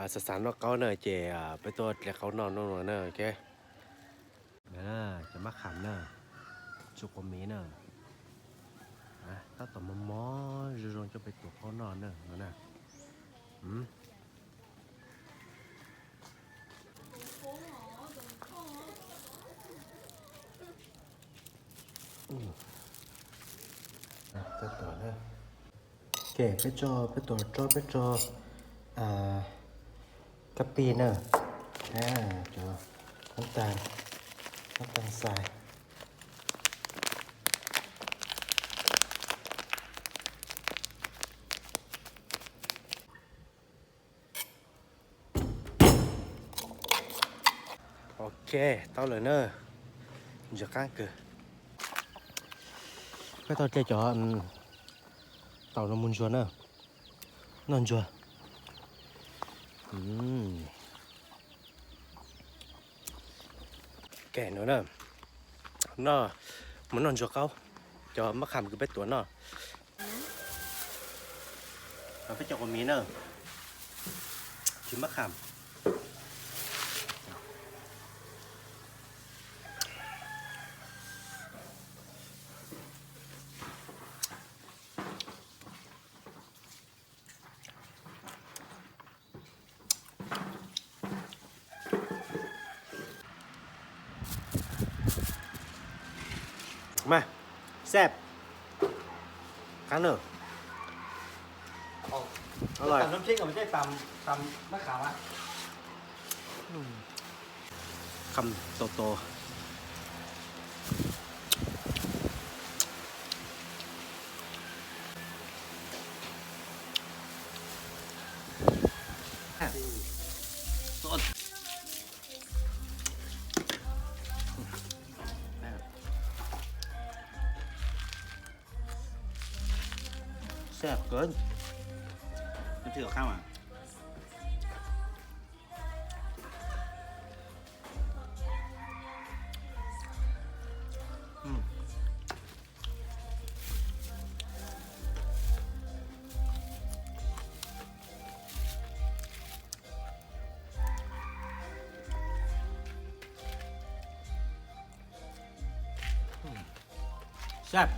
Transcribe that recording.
Xav xav noj qaub na ces peb tuaj dle qaub noj no na, ok. Cov mab kham na, tsis quav miv na, tab tom mos mos zoo zoo coj peb tuav qaub noj na no na. Peb tuav, peb tuav tsob, peb tso kab pij na, cov nab tas, nab tas xais. Ok, tau lawm na, ntsis qab kawg. Peb tau cia cov taum no mus ntsuag na, noj ntsuag. Ok, no na, no, mus noj ntsuag qaub, cov mab kham kws peb tuav no. Peb cov quav miv na, tsis mab kham. Mas, xab, qab na, qab to to. Xab kawg. Xab.